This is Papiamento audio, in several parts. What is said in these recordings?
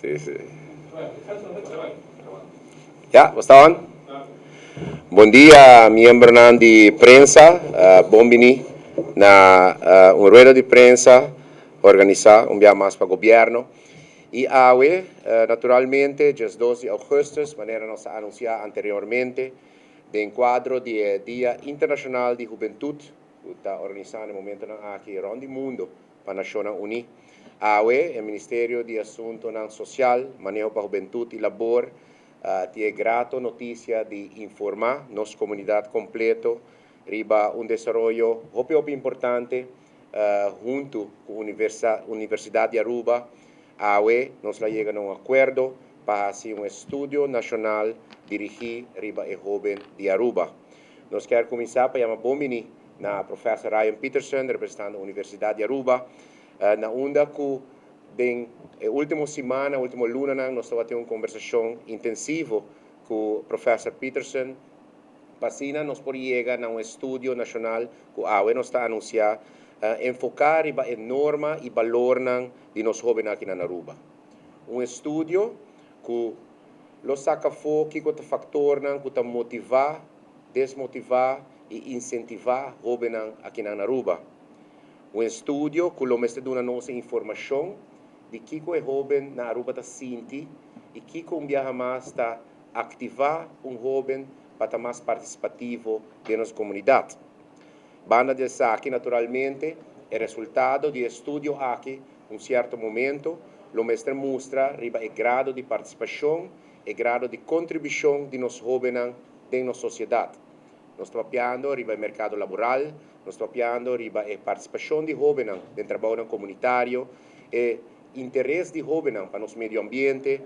Si, si. Ya, bo sta on? Bon dia, miembronan di prensa. Bon bini na un rueda di prensa organisa un bia mas pa gobierno. Y awe, naturalmente, 12 di augustus, manera nos a anuncia anteriormente, den cuadro di e Dia Internacional di Hubentud, cu ta organisa na e momentonan aki rond di mundo pa Nacionnan Uni. Awe, e Ministerio di Asuntonan Social, Maneho pa Hubentud y Labor tin e grato noticia di informa nos comunidad completo riba un desaroyo hopi hopi importante hunto cu Universidad di Aruba. Awe nos a yega na un acuerdo pa haci un estudio nacional dirigi riba e hoben di Aruba. Nos kier cuminsa pa yama bon bini na Professor Ryan Peterson, representando Universidad di Aruba, na unda cu den e ultimo siman, ultimo lunanan, nos tabatin un conversacion intensivo cu Professor Peterson, pa asina nos por yega na un estudio nacional cu awe nos ta anuncia, enfoca riba e norma y balornan di nos hobennan aki na Aruba. Un estudio cu lo saca afo kico ta factornan cu ta motiva, desmotiva y incentiva hobennan aki na Aruba. Un estudio cu lo mester duna nos informacion di kico e hoben na Aruba ta sinti y kico un biaha mas ta activa un hoben pa ta mas participativo den nos comunidad. Banda di esaki, naturalmente, e resultado di e estudio aki, un cierto momento, lo mester mustra riba e grado di participacion, e grado di contribucion di nos hobennan den nos sociedad. Nos ta papiando riba e mercado laboral, nos ta papiando riba e participacion di hobennan den trabou comunitario, e interes di hobennan pa nos medio ambiente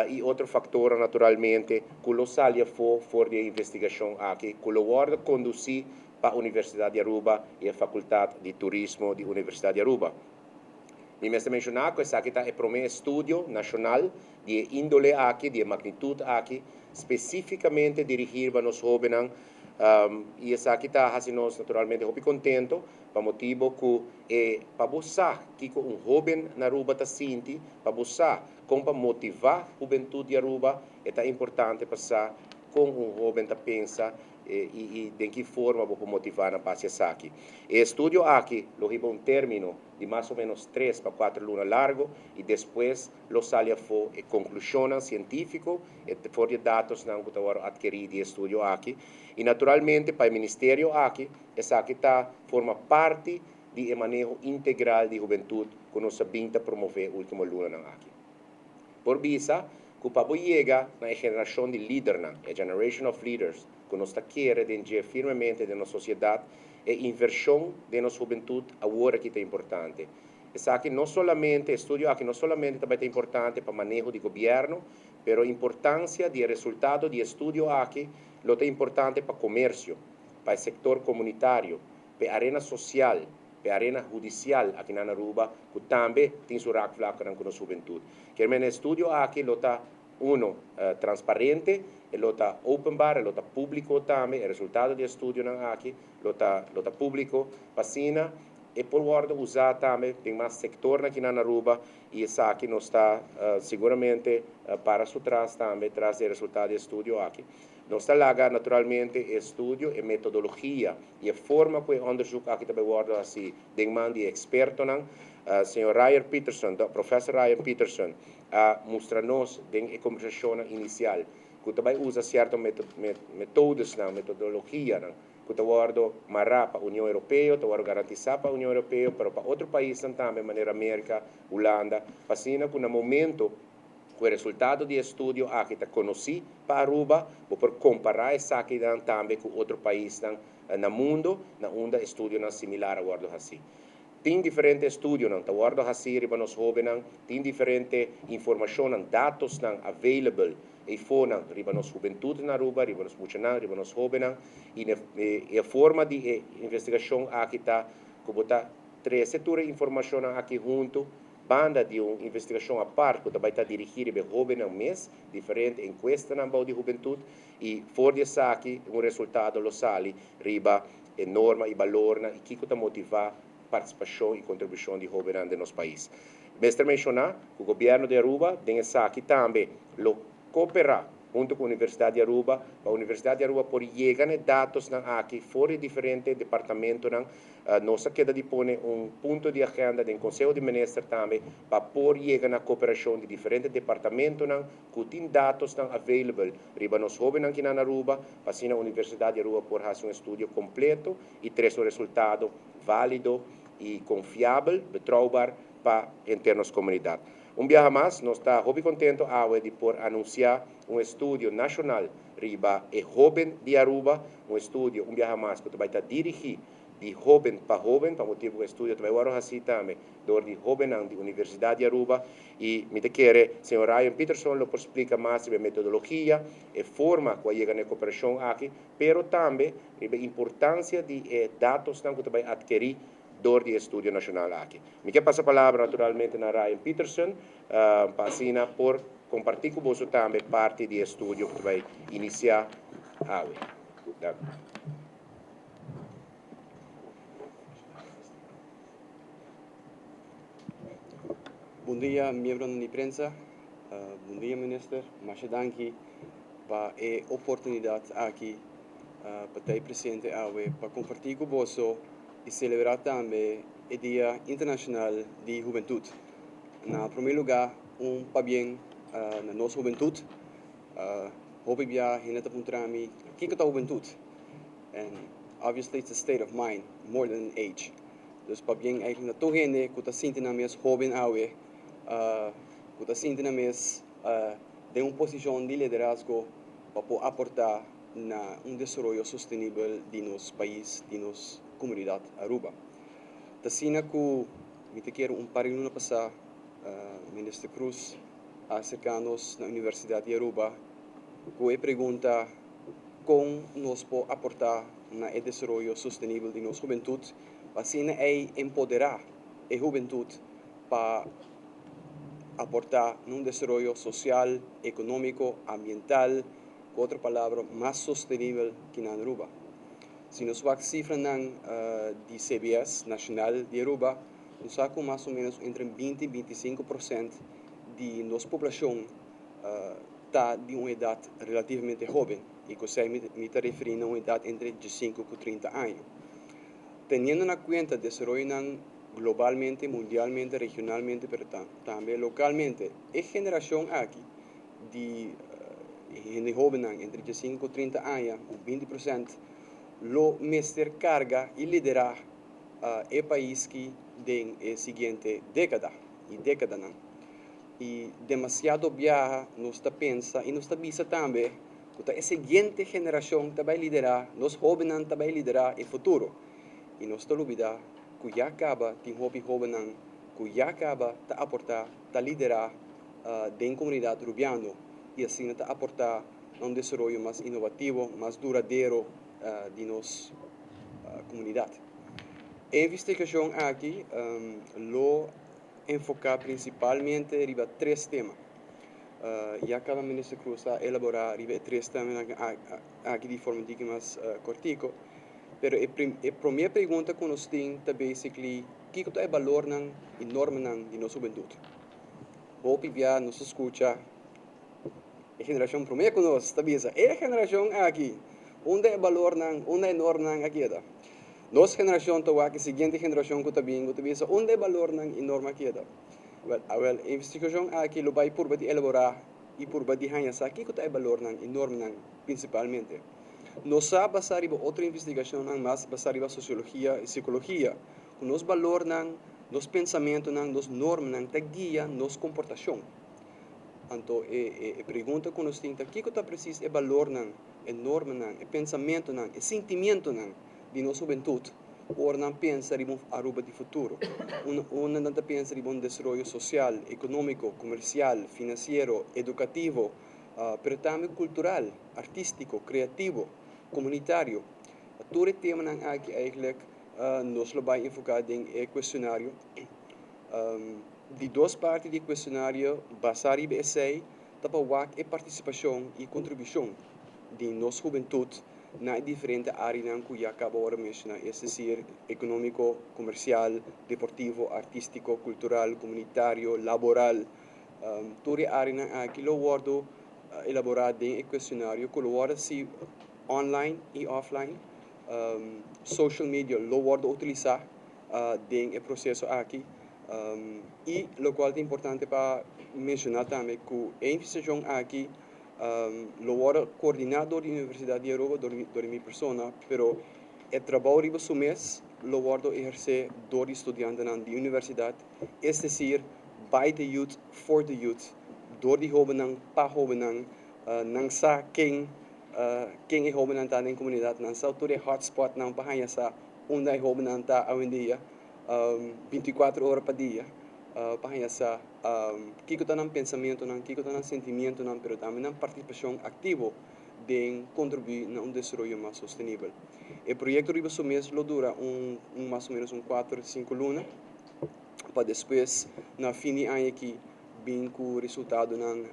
y otro factor, naturalmente, cu lo sali afo for di e investigacion aki, cu lo wordo conduci pa Universidad di Aruba y e Facultad di Turismo di Universidad di Aruba. Mi mester menciona cu esaki ta e prome estudio nacional di indole aki, di magnitud aki, specificamente dirigi pa nos hobennan, y esaki ta haci nos naturalmente hopi contento, pa motibo cu e pa bo sa kico un hoben na Aruba ta sinti, pa bo sa con pa motiva hubentud di Aruba, ta importante pa sa con un hoben ta pensa y den ki forma bo motiva nan pa esaki. E estudio aki lo hiba un termino di mas o menos 3 pa 4 luna largo y despues lo sali afo e conclusion cientifico y for di datonan cu ta adkeri di e estudio aki. Y naturalmente pa e ministerio aki, esaki ta forma parti di e maneho integral di hubentud cu nos a bin ta promove ultimo lunanan aki. Por bisa, cu pa yega na generacion di lidernan, e generation of leaders, cu nos ta kere den firmemente den nos sociedad, e inversion den nos hubentud awor aki ta importante. Esaki no solamente, estudio aki no solamente tambe ta importante pa maneho di gobierno, pero importancia di resultado di estudio aki lo ta importante pa comercio, pa e sector comunitario, pa arena social, pa arena hudicial aki na Aruba, cu tambe tin su raakvlak cu nos hubentud. Kiermen estudio aki lo ta uno transparente, lo ta openbaar, lo ta publico tambe, e resultado di e estudionan aki lo ta publico, pa asina e por wordo usa tambe den mas sector aki na Aruba y esaki nos ta seguramente para su tras tambe, tras di e resultado di e estudio aki. Nos ta laga naturalmente estudio y metodologia y e forma cu e onderzoek aki tambe wordo asina den man di expertonan. Señor Ryan Peterson, Professor Ryan Peterson, a mustra nos den e conversacion inicial cu tambe usa cierto metodonan, metodologianan, cu ta wordo mara pa Union Europeo, ta wordo garantisa pa Union Europeo, pero pa otro paisnan tambe, manera America, Hulanda, pa asina cu na momento cu e resultado di estudio aki ta conoci pa Aruba, bo por compara esaki tambe cu otro paisnan na mundo, na unda estudionan similar a wordo haci. Tin diferente estudionan ta wordo haci riba nos hobennan, tin diferente informacion, datosnan available efonan riba nos hubentud na Aruba, riba nos muchanan, riba nos hobennan, y e forma di investigacion aki ta cu ta trece tur informacion aki hunto, banda di un investigacion apart cu tambe ta dirigi riba hobennan mes, diferente encuestanan di hubentud, y for di esaki un resultado lo sali riba e norma y balornan y kico ta motiva participacion y contribucion di hobennan den nos pais. Mester menciona cu Gobierno di Aruba den esaki tambe lo coopera hunto cu Universidad di Aruba pa Universidad di Aruba por yega na e datosnan aki for di diferente departamentonan. Nos a keda di pone un punto di agenda den Conseho di Minister tambe pa por yega na cooperacion di diferente departamentonan cu tin datosnan available riba nos hobennan ki na Aruba pa asina Universidad di Aruba por haci un estudio completo y trece un resultado valido y confiabel, betrouwbaar, pa henter nos comunidad. Un biaha mas nos ta hopi contento awe di por anuncia un estudio nacional riba e hoben di Aruba, un estudio un biaha mas cu ta bay ta dirigi di hoben pa hoben, pa motibo cu e estudio ta bay worde haci tambe door di hobennan di Universidad di Aruba y mi ta kere señor Ryan Peterson lo por splica mas riba e metodologia, e forma cu a yega na e cooperacion aki, pero tambe riba e importancia di e datosnan cu ta bay adkeri door di e estudio nacional aki. Mi ke pasa palabra naturalmente na Ryan Peterson pa asina por comparti cu boso tambe parti di e estudio cu ta bay inicia awe. Danki. Bon dia miembronan di prensa, bon dia minister, masha danki pa e oportunidad aki pa ta e presente awe pa comparti cu boso y celebra tambe e dia internacional di hubentud. Na prome lugar un pabien na nos hubentud, hopi bia hende ta puntra mi kico ta hubentud and obviously it's a state of mind more than an age. Dus pabien eigenlijk na tur hende cu ta sinti nan mes hoben awe, cu ta sinti nan mes den un posicion di liderazgo pa por aporta na un desaroyo sostenibel di nos pais, di nos comunidad Aruba. Ta asina cu mi ta kere un par di luna pasa Minister Croes a acerca nos na Universidad di Aruba cu e pregunta con nos por aporta na e desaroyo sostenibel di nos hubentud pa asina ei empoderá e hubentut pa aportá na un desaroyo sosial, ekonómiko, ambiental, ku otro palabra mas sostenibel ki na Aruba. Si nos wak sifranan di CBS nashonal di Aruba, nos sa ku mas o ménos entre 20 i 25 prosènt di nos poblashon ta di un edat relativamente hóben, i ku esei mi ta referí na un edat entre 15 ku 30 aña. Teniendo na cuenta desaroyonan globalmente, mundialmente, regionalmente pero tambe localmente, e generacion aki di hende hobennan entre 15 cu 30 aña, un 20%, lo mester carga y lidera e pais ki den e siguiente decada y decadanan. Y demasiado biaha nos ta pensa y nos ta bisa tambe ku ta e siguiente generashon ta bai liderá, nos hóbennan ta bai liderá e futuro. I nos ta lubidá ku ya kaba tin hopi hóbennan ku ya kaba ta aportá, ta liderá den komunidat rubiano i asina ta aportá na un desaroyo mas inovativo, mas duradero di nos komunidat. E investigashon aki lo enfoká prinsipalmente riba tres tema. Ya caba Minister Croes a elabora riba e tres temanan aki di forma un tiki mas cortico, pero e e prome pregunta cu nos tin ta basically kico ta e balornan y normanan di nos hubentud? Hopi bia nos ta scucha e generacion prome cu nos ta bisa e generacion aki unda e balornan, unda e normanan a keda? Nos generacion ta wak e siguiente generacion cu ta bin cu ta bisa unda e balornan y norma a keda? Wèl, awèl, e investigashon aki lo bai purba di elaborá i purba di haña sa kiko ta e balornan i normanan prinsipalmente. Nos sa basá riba otro investigashonnan mas basá riba sosiologia i sikologia ku nos balornan, nos pensamentunan, nos normanan ta guia nos komportashon. Anto e e pregunta ku nos tin ta kiko ta presis e balornan, e normanan, e pensamentunan, e sintimientunan di nos hubentut ora nan pensa riba un Aruba di futuro, unda nan ta pensa riba un desaroyo social, economico, comercial, financiero, educativo, pero tambe cultural, artistico, creativo, comunitario. Tur e temanan aki eigenlijk nos lo bay enfoca den e cuestionario. Di dos parti di e cuestionario basa riba esey ta pa wak e participacion y contribucion di nos hubentud. na e diferente áreanan ku ya kaba ora menshoná, es desir, ekonómiko, komersial, deportivo, artístiko, kultural, komunitario, laboral. Tur e áreanan aki lo wòrdu elaborá den e kuestionario ku lo wòrdu hasi online i offline. Social media lo wòrdu utilisá den e proseso aki. I lokual ta importante pa menshoná tambe ku e investigashon aki lo wòrdu koordiná dor di Universidat di Aruba, dor di mi persona, pero e trabou riba su mes lo wòrdu ehersé dor di studiantenan di universidat, es desir, by the youth, for the youth, dor di hóbennan, pa hóbennan. Nan sa ken ken e hóbennan ta den komunidat, nan sa tur e hotspotnan pa haña sa unda e hóbennan ta awendia, bintikuater ora pa dia, pa haña sa kiko ta nan pensamentunan, kiko ta nan sentimientunan, pero tambe nan partisipashon aktivo den kontribuí na un desaroyo mas sostenibel. E proyekto riba su mes lo dura un mas o ménos un kuater, sinku luna, pa despues na fin di aña aki bin ku resultadonan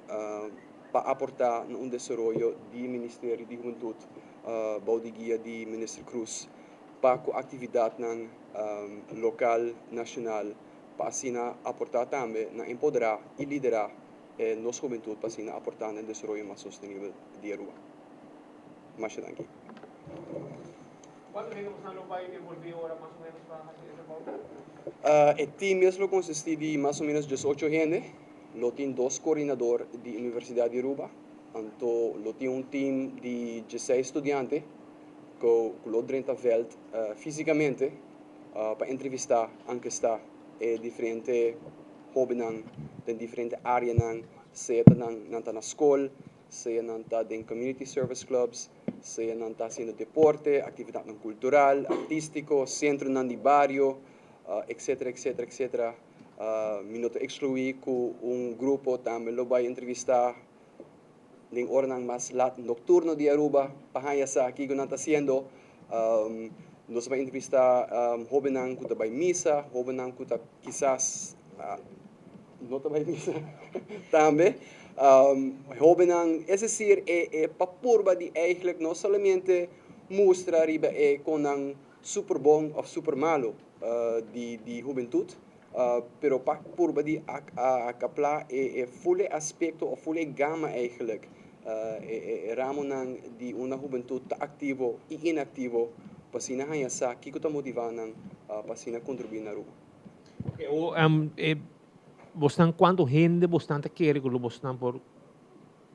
pa aportá na un desaroyo di Ministerio di Hubentut bou di guia di Minister Croes pa ku aktividatnan lokal, nashonal pa asina aportá tambe na empoderá i liderá nos hubentut pa asina aportá na e desaroyo mas sostenibel di Aruba. Masha danki. Kuantu hende boso lo bai envolví ora mas o ménos pa hasi e trabou? E team mes lo konsistí di mas o ménos diesocho hende. Lo tin dos koordinador di Universidat di Aruba, anto lo tin un team di dieseis studiante ku lo drenta vèlt físikamente pa entrevistá, ankestá e diferente hóbennan den diferente áreanan, sea ta nan nan ta na skol, sea nan ta den community service clubs, sea nan ta hasiendo deporte, aktividatnan kultural, artístiko, sentronan di bario, etcetera, etcetera, etcetera. Mi no ta ekskluí ku un grupo tambe lo bai entrevistá den oranan mas lat nokturno di Aruba pa haña sa kiko nan ta hasiendo. Nos a bai entrevistá hóbennan ku ta bai misa, hóbennan ku ta kisas no ta bai misa tambe. Hóbennan, es desir e e pa purba di eigentlik no solamente mustra riba e kon nan super bon òf super malu di di hubentut, pero pa purba di akaplá e ful e aspekto òf ful e gama eigentlik, e ramonan di unda hubentut ta aktivo i inaktivo pa asina haña sa kiko ta motivá nan pa asina kontribuí na Aruba. Oke, e bosnan kuantu hende bosnan ta kere ku lo bosnan por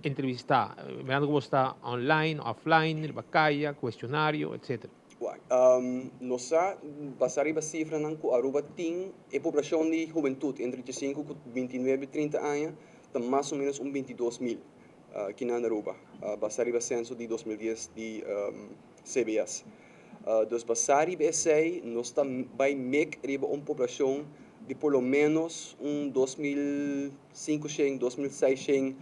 entrevistá? Mirando ku bos ta online, offline, riba kaya, kuestionario, etcetera. Wak, nos sa basá riba sifranan ku Aruba tin e poblashon di hubentut entre diesinku ku bintinuebe, trinta aña ta mas o ménos un bintidos mil kinan na Aruba, basá riba senso di 2010 di CBS. Dus basá riba esei nos ta bai mek riba un poblashon di por lo ménos un 2500, 2600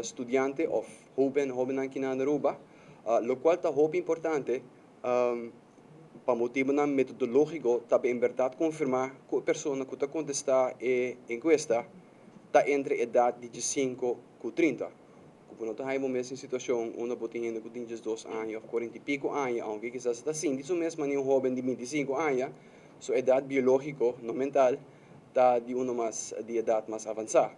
studiante òf hóben, hóbennan kinan na Aruba. Lokual ta hopi importante pa motibunan metodológiko ta en bèrdat konfirmá ku e persona ku ta kontestá e enkuesta ta entre edat di diesinku ku 30. Ku bo no ta haña bo mes den situashon unda bo tin hende ku tin 12 aña òf kuarenta i piko aña, ounke kisas e ta sinti su mes manera un hóben di 25 aña, su edat biológiko, no mental, ta di uno mas di edat mas avansá.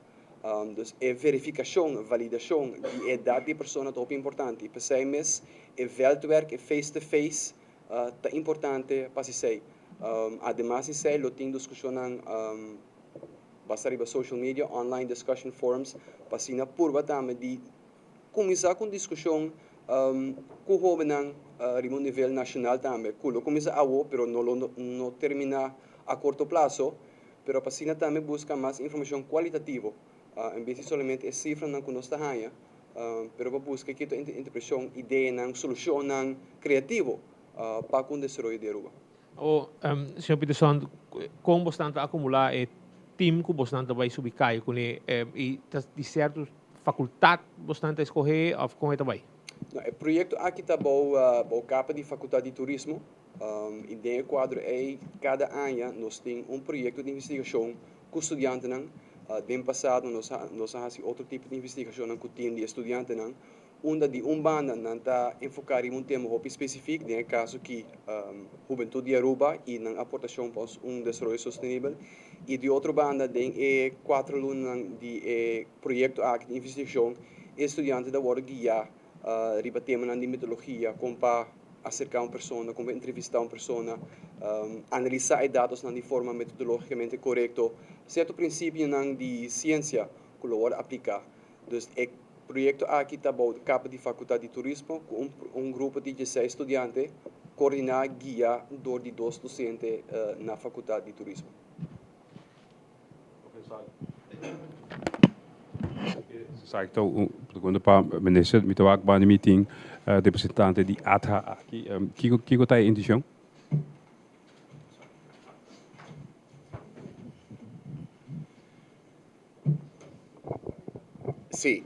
Dus e verifikashon, validashon di edat di e persona ta hopi importante. I p'esei mes e veldwerk, e face to face ta importante pa hasi esei. Ademas di esei lo tin diskushonnan basa riba social media, online discussion forums, pa asina purba tambe di kuminsá ku un diskushon ku hóbennan riba un nivel nashonal tambe, ku lo kuminsá awo pero no lo no terminá a korto plaso. Pero pa asina tambe buska mas informashon kualitativo, en bes di solamente e sifranan ku nos ta haña, pero pa buska kito interpreshon, ideanan, solushonnan kreativo pa ku un desaroyo di Aruba. O, señor Peterson, kon bosnan ta akumulá e tim ku bosnan ta bai subi kai kuné? I ta di sierto fakultat bosnan ta eskohé òf kon e ta bai? No, e proyekto aki ta bou bou kapa di Fakultat di Turismo. I den e kuadro ei kada aña nos tin un proyekto di investigashon ku studiantenan. Den pasado nos a nos a hasi otro tipo di investigashonnan ku tim di e studiantenan. unda di un banda nan ta enfoká riba un tema hopi spesifik, den e kaso aki hubentut di Aruba i nan aportashon pa un desaroyo sostenibel, i di otro banda den e kuater lunanan di e proyekto aki di investigashon e studiante ta wòrdu guiá riba temanan di metodologia, kon pa aserká un persona, kon pa entrevistá un persona, analisá e datosnan di forma metodológikamente korekto, sierto prinsipionan di siensia ku lo wòrdu apliká. Dus e proyekto aki ta bou kapa di Fakultat di Turismo ku un un grupo di dieseis studiante koordiná guiá dor di dos dosente na Fakultat di Turismo. Esaki ta un pregunta pa minister. Mi ta wak banda mi tin representante di ATHA aki. Kiko kiko ta e intishon? Sí,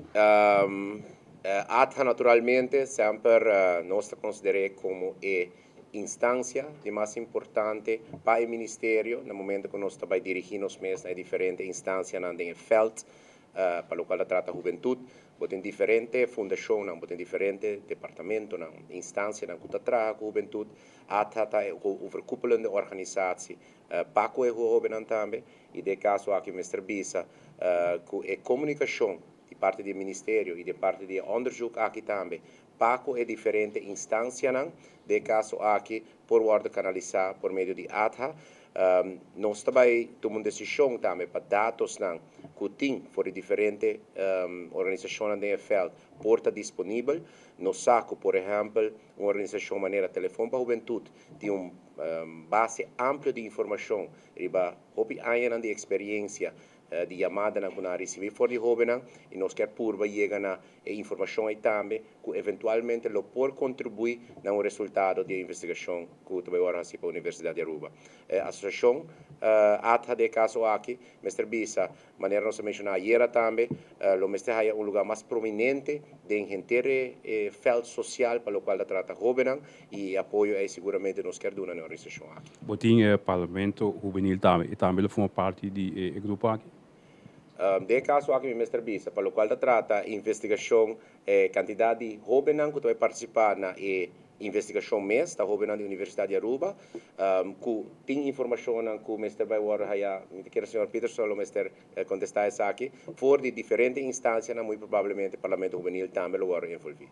ATHA naturalmente semper nos ta konsider'é komo e instansia di mas importante pa e ministerio na momento ku nos ta bai dirigí nos mes na e diferente instansianan den e vèlt pa lokual ta trata hubentut. Bo tin diferente fundashonnan, bo tin diferente departamentonan, instansianan ku ta traha ku hubentut. ATHA ta e overkoepelende organisatie pa ku e hóbennan tambe. I den e kaso aki mester bisa ku e komunikashon di parti di e ministerio i di parti di e onderzoek aki tambe pa ku e diferente instansianan den e kaso aki por wòrdu kanalisá por medio di ATHA. Nos ta bai tuma un desishon tambe pa datosnan ku tin for di diferente organisashonnan den e vèlt por ta disponibel. Nos sa ku por ehèmpel un organisashon manera Telefon pa Hubentut tin un base amplio di informashon Riba hopi añanan di eksperiencia di yamadanan ku nan a risibí for di hóbennan i nos kier purba yega na e informashon ei tambe ku eventualmente lo por kontribuí na un resultado di e investigashon ku ta bai wòrdu hasí pa Universidat di Aruba. E asosiashon ATHA den e kaso aki mester bisa Manera nos a menshoná ayera tambe, lo mester haya un lugá mas prominente den henter e veld sosial pa lokual ta trata hóbennan i e apoyo ei siguramente nos kier duna na e organisashon aki. Bo tin e Parlamento Hubenil tambe, e tambe lo forma parti di e grupo aki? Den e kaso aki mi mester bisa, pa lokual ta trata investigashon, e kantidat di hóbennan ku ta bai partisipá na e Investigashon mes ta hobennan di Universidat di Aruba ku tin informashonnan ku mester bai wòrdu haya, mi ta kere señor Peterson lo mester kontestá esaki, for di diferente instansianan muy probablemente Parlamento Hubenil tambe lo wòrdu envolví.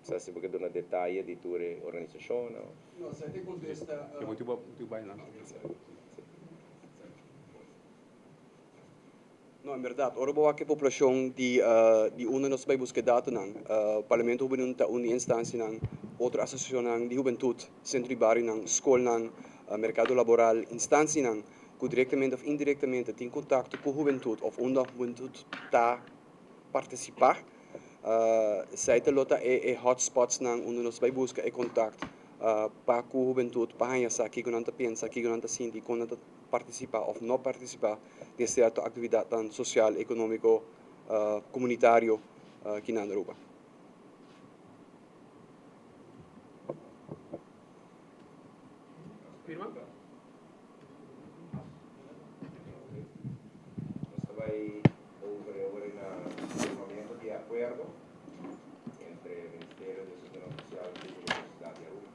Sa si bo ke duna detaye di tur e organisashonnan. No, sa ke kontesta. Ke motibu bo bai nan? No, en berdad, ora bo wak e poblacion di di unda nos ta bai busca e datonan, Parlamento Hubenil ta un di e instancianan, otro asociacionnan di hubentud, centro di barionan, scolnan, mercado laboral, instancianan cu directamente of indirectamente tin contacto cu hubentud of unda hubentud ta participa, esey ta lo ta e hotspotsnan unda nos ta bai busca e contact pa cu hubentud pa haña sa kico nan ta pensa, kico nan ta sinti, con nan ta partisipá òf no partisipá den sierto aktividatnan sosial, ekonómiko, komunitario aki na Aruba. Firma. Nos ta bai over e ora na firmamento di e akuerdo entre Ministerio di Asuntonan Sosial ku Universidat di Aruba.